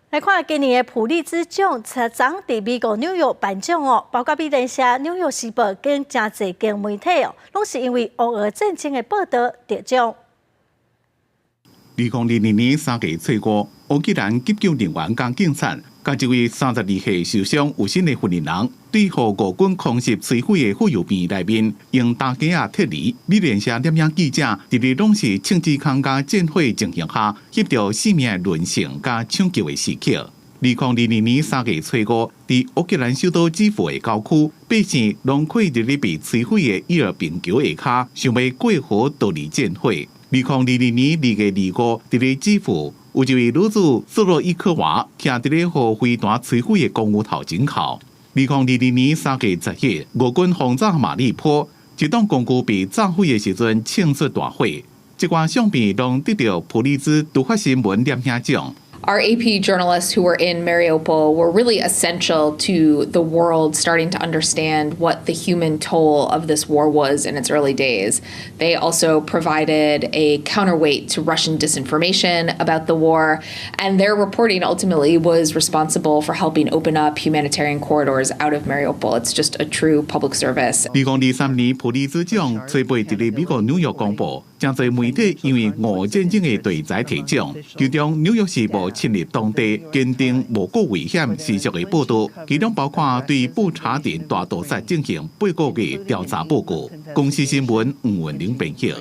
來看今年的普利茲獎，昨昏佇美國紐約頒獎哦，包括美聯社、紐約時報跟誠濟間媒體哦，攏是因為烏俄戰爭的報道得獎。2022年3月初五，烏克蘭急救人員佮警察，佮一位32歲受傷有身的婦人，對予俄軍空襲摧毀的婦幼病院內面，用擔架仔撤離。美聯社攝影記者佇咧攏是銃子空佮戰火情形下，翕著生命淪陷佮搶救的時刻。2022年3月初五，佇烏克蘭首都基輔的郊區，百姓攏跪佇咧被摧毀的伊爾平橋下跤，想欲過河逃離戰火。2022年2月25，佇咧基輔，有一位女子斯洛伊科娃，徛佇咧予飛彈摧毀的公寓頭前哭。2022年3月10日，俄軍轟炸馬利坡，一棟公寓被炸毀的時陣，衝出大火。這寡相片攏得著普利茲突發新聞攝影獎。 Our AP journalists who were in Mariupol were really essential to the world starting to understand what the human toll of this war was in its early days. They also provided a counterweight to Russian disinformation about the war, and their reporting ultimately was responsible for helping open up humanitarian corridors out of Mariupol. It's just a true public service. 2023年普利茲獎初八佇咧美國紐約公布，誠濟媒體因為俄烏戰爭的題材提獎，其中紐約時報深入當地堅定無過危險事實的報道，其中包括對布查鎮大屠殺進行8個月調查報告。公視新聞吳文玲編譯。